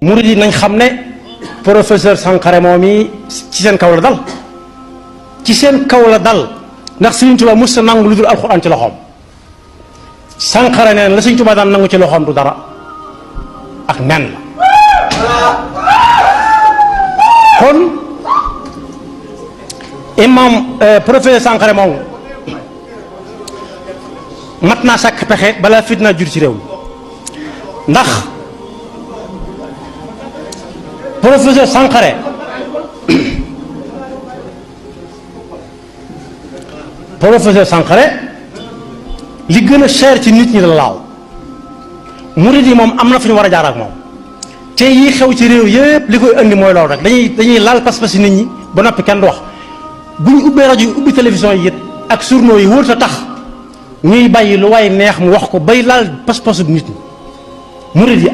murid yi nañ xam ne professeur Sankharé moom yi ci seen kaw la dal ci seen kaw la dal ndax Sëriñ Tuubaa mos sa nangu lu dul alxuraan ci loxoom Sankharé neen la Sëriñ Tuubaa daan nangu ci loxoom du dara ak nen la kon imam professeur Sankharé moom mat naa sàkk pexe balaa fitna jur ci réew mi ndax professeur Sankharé li gën a cher ci nit ñi la laal murid yi moom am na fu ñu war a jaar ak moom te yi xew ci réew yépp li koy indi mooy loolu rek dañuy laal pas-pas yi nit ñi ba noppi kenn du wax bu ñu ubbee rajo yi ubbi télévision yi it ak journaux yi wóor ta tax ñuy bàyyi lu waay neex mu wax ko bay laal pas-pasu nit ñi murid yi